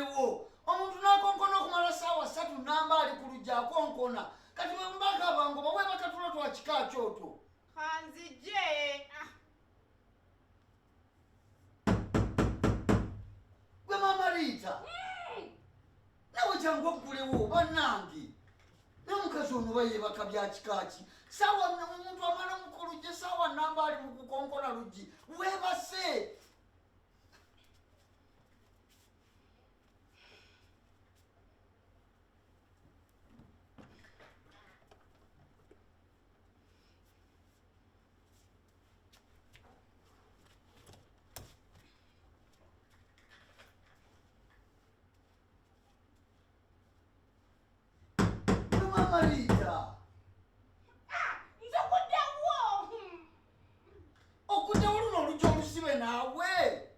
oggulewo. Omuntu n'akonkona okumala saawa 3 namba ali ku luggi akonkona. Kati bwe mubaka abangoba weebaka tulo twa kika kyotwo. Kanzije. Ah. Gwe Maama Riita. Nawe jangu oggulewo bannange. Naye omukazi ono oba yeebaka bya kika ki? Saawa omuntu amala ku luggi saawa namba ali mu kukonkona luggi. Weebase. Marita. Nzikuddewo. Okuddewo luno oluggi olusibe naawe.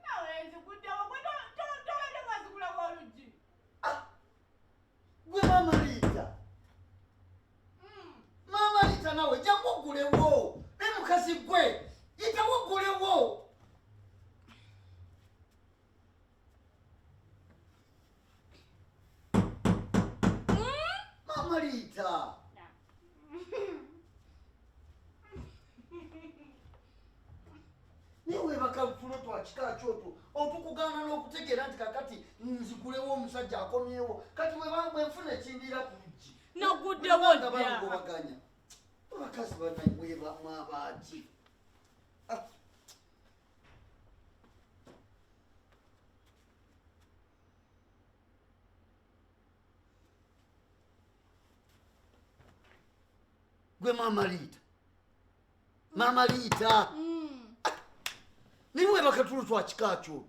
Naawe nzikuddewo gwe tolabye nga nzigulawo oluggi. Gwe Maama Rita. Maama Rita naawe jangu oggulewo. Naye mukazi gwe yitawo oggulewo. Maama Rita. Naye weebaka tulo twa kika kyotwo otukugaana n'okutegeera nti kakati nzigulewo omusajja akomyewo. Kati bwe nfuna ekindiira ku luggi. Naguddewo Nga dda. bangobaganya. Abakazi bannammwe mwabaaki? Gwe Maama Rita. Maama Rita. Naye weebaka tulo twa kika kyotwo.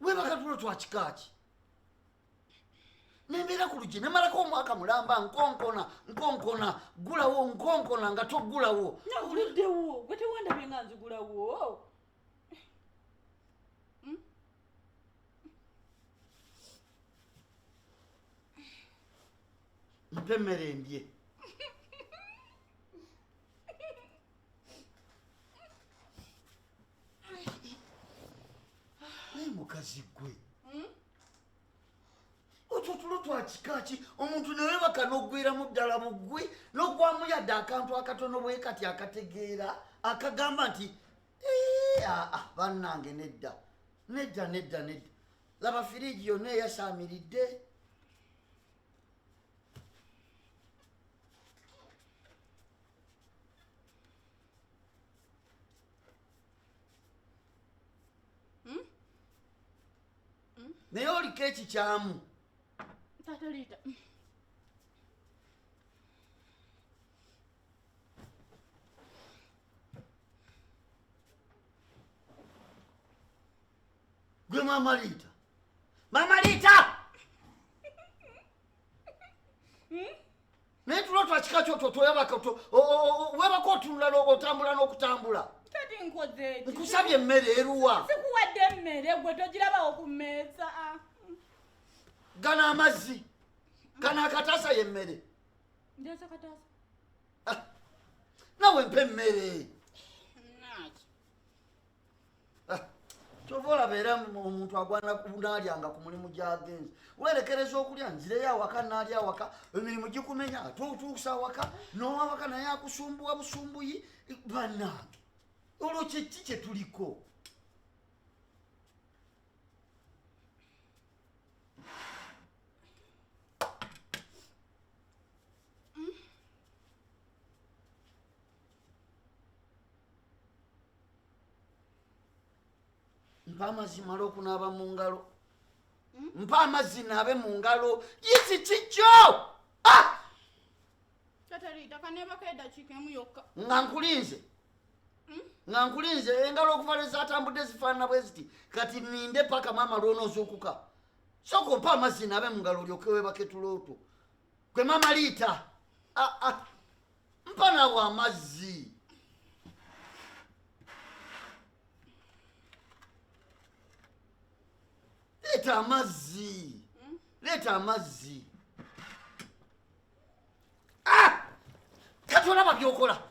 Weebaka tulo twa kika ki? Nembeera ku luggi nemalako omwaka mulamba nkonkona nkonkona ggulawo nkonkona nga toggulawo. Naguliddewo gwe tewandabye nga nzigulawo. Mpa emmere ndye. Naye mukazi gwe. Otwo tulo twa kika ki? Omuntu ne weebaka n'oggweramu ddala buggwi n'oggwamu yadde akantu akatono bwe kati akategeera akagamba nti aa bannange nedda nedda nedda nedda. Laba firiigi yonna eyasaamiridde. Naye oliko ekikyamu. Taata Rita. Gwe Maama Rita. Maama Rita! Naye tulo twa kika kyotwo twebaka weebaka otunula otambula n'okutambula. Kati nkoze ki? Nkusabye emmere eruwa. Sikuwadde emmere gwe togirabawo ku mmeeza. Gano amazzi. Gano akataasa y'emmere. Ndeese kataasa. Nawe mpa emmere. Kyova olaba era omuntu agwana n'alyanga ku mulimu gy'agenze. Weerekereza okulya nzireyo awaka n'alya awaka, emirimu gikumenya ate otuusa awaka n'owawaka naye akusumbuwa busumbuyi. Bannange olwo kye ki kye tuliko? Mpa amazzi male okunaaba mu ngalo. Mpa amazzi naabe mu ngalo. Yisi kikyo! Taata Rita, kaneebako eddakiika emu yokka. Nga nkulinze. Nga nkulinze engalo okuva lwe zaatambudde zifaanana bwe ziti. Kati nninde paka maama lw'onoozuukuka. Sooka ompe amazzi naabe mu ngalo olyoke weebake tulo otwo. Gwe Maama Rita. Mpa naawe amazzi. Leeta amazzi. Leeta amazzi. Kati olaba by'okola.